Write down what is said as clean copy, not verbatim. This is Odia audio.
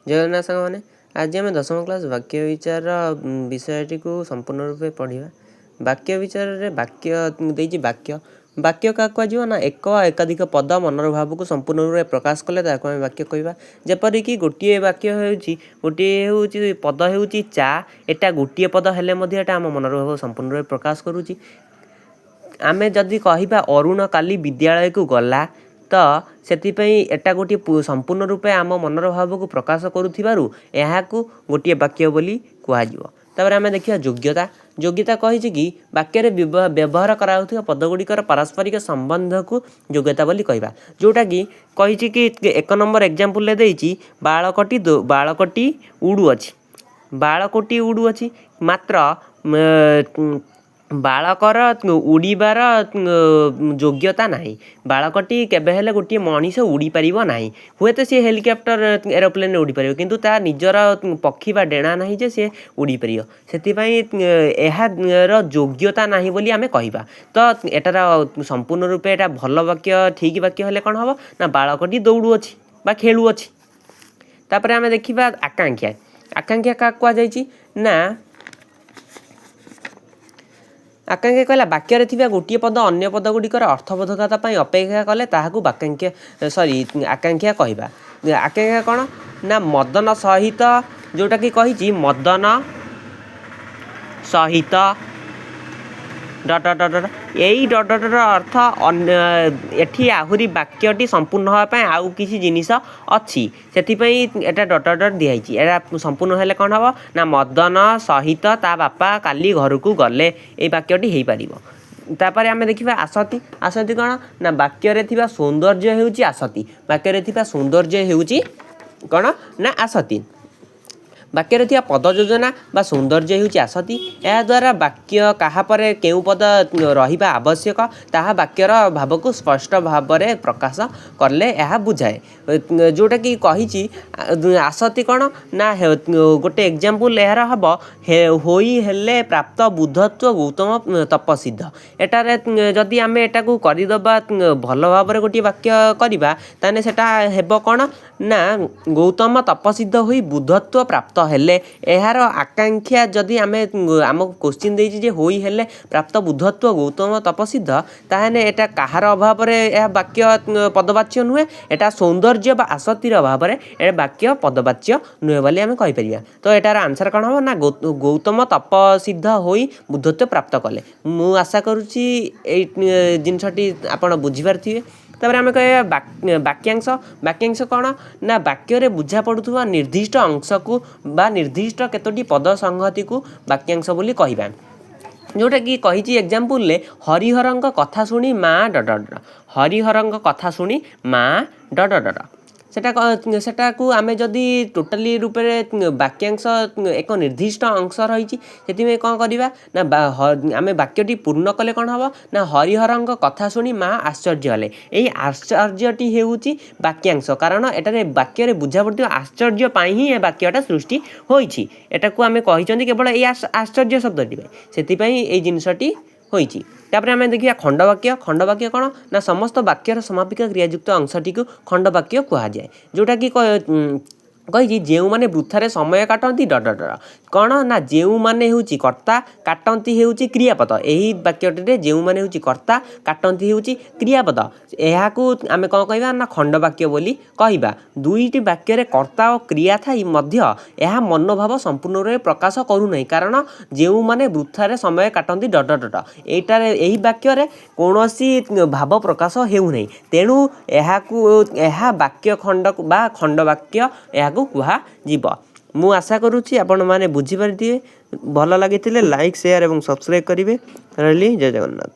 ଜୟ ଜଗନ୍ନାଥ ସାଙ୍ଗମାନେ, ଆଜି ଆମେ ଦଶମ କ୍ଲାସ୍ ବାକ୍ୟ ବିଚାରର ବିଷୟଟିକୁ ସମ୍ପୂର୍ଣ୍ଣ ରୂପେ ପଢ଼ିବା। ବାକ୍ୟ ବିଚାରରେ ବାକ୍ୟ ଦେଇଛି। ବାକ୍ୟ ବାକ୍ୟ କାହାକୁ କୁହାଯିବ ନା, ଏକ ଏକାଧିକ ପଦ ମନର ଭାବକୁ ସମ୍ପୂର୍ଣ୍ଣ ରୂପେ ପ୍ରକାଶ କଲେ ତାହାକୁ ଆମେ ବାକ୍ୟ କହିବା। ଯେପରିକି ଗୋଟିଏ ବାକ୍ୟ ହେଉଛି, ଗୋଟିଏ ହେଉଛି ପଦ ହେଉଛି ଚା। ଏଟା ଗୋଟିଏ ପଦ ହେଲେ ମଧ୍ୟ ଏଟା ଆମ ମନର ଭାବ ସମ୍ପୂର୍ଣ୍ଣ ରୂପେ ପ୍ରକାଶ କରୁଛି। ଆମେ ଯଦି କହିବା ଅରୁଣ କାଲି ବିଦ୍ୟାଳୟକୁ ଗଲା, ତ ସେଥିପାଇଁ ଏଟା ଗୋଟିଏ ସମ୍ପୂର୍ଣ୍ଣ ରୂପେ ଆମ ମନର ଭାବକୁ ପ୍ରକାଶ କରୁଥିବାରୁ ଏହାକୁ ଗୋଟିଏ ବାକ୍ୟ ବୋଲି କୁହାଯିବ। ତାପରେ ଆମେ ଦେଖିବା ଯୋଗ୍ୟତା। ଯୋଗ୍ୟତା କହିଛି କି ବାକ୍ୟରେ ବ୍ୟବହାର କରାଯାଉଥିବା ପଦ ଗୁଡ଼ିକର ପାରସ୍ପରିକ ସମ୍ବନ୍ଧକୁ ଯୋଗ୍ୟତା ବୋଲି କହିବା। ଯେଉଁଟାକି କହିଛି କି 1 ନମ୍ବର ଏକ୍ଜାମ୍ପଲରେ ଦେଇଛି, ବାଳକଟି ଉଡ଼ୁଅଛି। ବାଳକଟି ଉଡ଼ୁଅଛି, ମାତ୍ର ବାଳକର ଉଡ଼ିବାର ଯୋଗ୍ୟତା ନାହିଁ। ବାଳକଟି କେବେ ହେଲେ ଗୋଟିଏ ମଣିଷ ଉଡ଼ିପାରିବ ନାହିଁ। ହୁଏତ ସିଏ ହେଲିକପ୍ଟର, ଏରୋପ୍ଲେନରେ ଉଡ଼ିପାରିବ, କିନ୍ତୁ ତା ନିଜର ପକ୍ଷୀ ବା ଡେଣା ନାହିଁ ଯେ ସିଏ ଉଡ଼ିପାରିବ। ସେଥିପାଇଁ ଏହାର ଯୋଗ୍ୟତା ନାହିଁ ବୋଲି ଆମେ କହିବା। ତ ଏଟାର ସମ୍ପୂର୍ଣ୍ଣ ରୂପେ ଏଇଟା ଭଲ ବାକ୍ୟ, ଠିକ୍ ବାକ୍ୟ ହେଲେ କ'ଣ ହେବ ନା, ବାଳକଟି ଦୌଡ଼ୁଅଛି ବା ଖେଳୁଅଛି। ତାପରେ ଆମେ ଦେଖିବା ଆକାଂକ୍ଷା। ଆକାଂକ୍ଷା କାହାକୁ କୁହାଯାଇଛି ନା, ଆକାଂକ୍ଷା କହିଲା ବାକ୍ୟରେ ଥିବା ଗୋଟିଏ ପଦ ଅନ୍ୟ ପଦ ଗୁଡ଼ିକର ଅର୍ଥବୋଧକତା ପାଇଁ ଅପେକ୍ଷା କଲେ ତାହାକୁ ବାକ୍ୟାଂକ୍ଷା, ସରି, ଆକାଂକ୍ଷା କହିବା। ଆକାଂକ୍ଷା କ'ଣ ନା, ମଦନ ସହିତ, ଯେଉଁଟାକି କହିଛି ମଦନ ସହିତ ଡଟ ଡଟ ଡଟ। ଏଇ ଡଟ ଡଟର ଅର୍ଥ ଅନ୍ୟ ଏଠି ଆହୁରି ବାକ୍ୟଟି ସମ୍ପୂର୍ଣ୍ଣ ହେବା ପାଇଁ ଆଉ କିଛି ଜିନିଷ ଅଛି, ସେଥିପାଇଁ ଏଟା ଡଟ ଡଟ ଦିଆହେଇଛି। ଏଟା ସମ୍ପୂର୍ଣ୍ଣ ହେଲେ କ'ଣ ହେବ ନା, ମଦନ ସହିତ ତା ବାପା କାଲି ଘରକୁ ଗଲେ, ଏଇ ବାକ୍ୟଟି ହେଇପାରିବ। ତାପରେ ଆମେ ଦେଖିବା ଆସତି। ଆସତି କ'ଣ ନା, ବାକ୍ୟରେ ଥିବା ସୌନ୍ଦର୍ଯ୍ୟ ହେଉଛି ଆସତି। ବାକ୍ୟରେ ଥିବା ସୌନ୍ଦର୍ଯ୍ୟ ହେଉଛି କ'ଣ ନା ଆସତି। ବାକ୍ୟରେ ଥିବା ପଦ ଯୋଜନା ବା ସୌନ୍ଦର୍ଯ୍ୟ ହେଉଛି ଆସତି। ଏହାଦ୍ୱାରା ବାକ୍ୟ କାହା ପରେ କେଉଁ ପଦ ରହିବା ଆବଶ୍ୟକ, ତାହା ବାକ୍ୟର ଭାବକୁ ସ୍ପଷ୍ଟ ଭାବରେ ପ୍ରକାଶ କଲେ ଏହା ବୁଝାଏ। ଯେଉଁଟାକି କହିଛି ଆସତି କ'ଣ ନା, ଗୋଟେ ଏକ୍ଜାମ୍ପଲ୍ ଏହାର ହେବ, ହୋଇ ହେଲେ ପ୍ରାପ୍ତ ବୁଦ୍ଧତ୍ୱ ଗୌତମ ତପସିଦ୍ଧ। ଏଟାରେ ଯଦି ଆମେ ଏଟାକୁ କରିଦେବା, ଭଲ ଭାବରେ ଗୋଟିଏ ବାକ୍ୟ କରିବା, ତାହେଲେ ସେଟା ହେବ କ'ଣ ନା, ଗୌତମ ତପସିଦ୍ଧ ହୋଇ ବୁଦ୍ଧତ୍ୱ ପ୍ରାପ୍ତ ହେଲେ। ଏହାର ଆକାଂକ୍ଷା ଯଦି ଆମେ, ଆମକୁ କୋଶ୍ଚିନ୍ ଦେଇଛି ଯେ ହୋଇ ହେଲେ ପ୍ରାପ୍ତ ବୁଦ୍ଧତ୍ୱ ଗୌତମ ତପସିଦ୍ଧ, ତାହେଲେ ଏଟା କାହାର ଅଭାବରେ ଏହା ବାକ୍ୟ ପଦବାଚ୍ୟ ନୁହେଁ? ଏଟା ସୌନ୍ଦର୍ଯ୍ୟ ବା ଆସକ୍ତିର ଅଭାବରେ ଏ ବାକ୍ୟ ପଦବାଚ୍ୟ ନୁହେଁ ବୋଲି ଆମେ କହିପାରିବା। ତ ଏଟାର ଆନ୍ସର୍ କ'ଣ ହେବ ନା, ଗୌତମ ତପସିଦ୍ଧ ହୋଇ ବୁଦ୍ଧତ୍ୱ ପ୍ରାପ୍ତ କଲେ। ମୁଁ ଆଶା କରୁଛି ଏଇ ଜିନିଷଟି ଆପଣ ବୁଝିପାରିଥିବେ। ତାପରେ ଆମେ କହିବା ବାକ୍ୟାଂଶ। ବାକ୍ୟାଂଶ କ'ଣ ନା, ବାକ୍ୟରେ ବୁଝା ପଡ଼ୁଥିବା ନିର୍ଦ୍ଦିଷ୍ଟ ଅଂଶକୁ ବା ନିର୍ଦ୍ଦିଷ୍ଟ କେତୋଟି ପଦ ସଂହତିକୁ ବାକ୍ୟାଂଶ ବୋଲି କହିବା। ଯେଉଁଟାକି କହିଛି ଏକ୍ଜାମ୍ପଲରେ, ହରିହରଙ୍କ କଥା ଶୁଣି ମା ଡ ଡ, ହରିହରଙ୍କ କଥା ଶୁଣି ମା ଡ ଡ ଡ। ସେଟା ସେଟାକୁ ଆମେ ଯଦି ଟୋଟାଲି ରୂପରେ ବାକ୍ୟାଂଶ ଏକ ନିର୍ଦ୍ଦିଷ୍ଟ ଅଂଶ ରହିଛି, ସେଥିପାଇଁ କ'ଣ କରିବା ନା, ଆମେ ବାକ୍ୟଟି ପୂର୍ଣ୍ଣ କଲେ କ'ଣ ହେବ ନା, ହରିହରଙ୍କ କଥା ଶୁଣି ମା ଆଶ୍ଚର୍ଯ୍ୟ ହେଲେ। ଏଇ ଆଶ୍ଚର୍ଯ୍ୟଟି ହେଉଛି ବାକ୍ୟାଂଶ, କାରଣ ଏଠାରେ ବାକ୍ୟରେ ବୁଝା ପଡ଼ୁଥିବା ଆଶ୍ଚର୍ଯ୍ୟ ପାଇଁ ହିଁ ଏ ବାକ୍ୟଟା ସୃଷ୍ଟି ହୋଇଛି। ଏଟାକୁ ଆମେ କହିଛନ୍ତି କେବଳ ଏଇ ଆଶ୍ଚର୍ଯ୍ୟ ଶବ୍ଦଟି ପାଇଁ, ସେଥିପାଇଁ ଏଇ ଜିନିଷଟି ହୋଇଛି। ତାପରେ ଆମେ ଦେଖିବା ଖଣ୍ଡବାକ୍ୟ। ଖଣ୍ଡବାକ୍ୟ କ'ଣ ନା, ସମସ୍ତ ବାକ୍ୟର ସମାପିକା କ୍ରିୟାଯୁକ୍ତ ଅଂଶଟିକୁ ଖଣ୍ଡବାକ୍ୟ କୁହାଯାଏ। ଯେଉଁଟାକି କହିଛି, ଯେଉଁମାନେ ବୃଥାରେ ସମୟ କାଟନ୍ତି ଡ ଡ ଡ। କ'ଣ ନା, ଯେଉଁମାନେ ହେଉଛି କର୍ତ୍ତା, କାଟନ୍ତି ହେଉଛି କ୍ରିୟାପଦ। ଏହି ବାକ୍ୟଟିରେ ଯେଉଁମାନେ ହେଉଛି କର୍ତ୍ତା, କାଟନ୍ତି ହେଉଛି କ୍ରିୟାପଦ। ଏହାକୁ ଆମେ କ'ଣ କହିବା ନା, ଖଣ୍ଡବାକ୍ୟ ବୋଲି କହିବା। ଦୁଇଟି ବାକ୍ୟରେ କର୍ତ୍ତା ଓ କ୍ରିୟା ଥାଇ ମଧ୍ୟ ଏହା ମନୋଭାବ ସମ୍ପୂର୍ଣ୍ଣ ରୂପେ ପ୍ରକାଶ କରୁନାହିଁ, କାରଣ ଯେଉଁମାନେ ବୃଥାରେ ସମୟ କାଟନ୍ତି ଡ ଡ ଡ, ଏଇଟାରେ ଏହି ବାକ୍ୟରେ କୌଣସି ଭାବ ପ୍ରକାଶ ହେଉନାହିଁ। ତେଣୁ ଏହାକୁ ଏହା ବାକ୍ୟ ଖଣ୍ଡ ବା ଖଣ୍ଡବାକ୍ୟ ଏହାକୁ କୁହାଯିବ। ମୁଁ ଆଶା କରୁଛି ଆପଣମାନେ ବୁଝିପାରିଥିବେ। ଭଲ ଲାଗିଥିଲେ ଲାଇକ୍, ସେୟାର ଏବଂ ସବସ୍କ୍ରାଇବ୍ କରିବେ। ରହିଲି, ଜୟ ଜଗନ୍ନାଥ।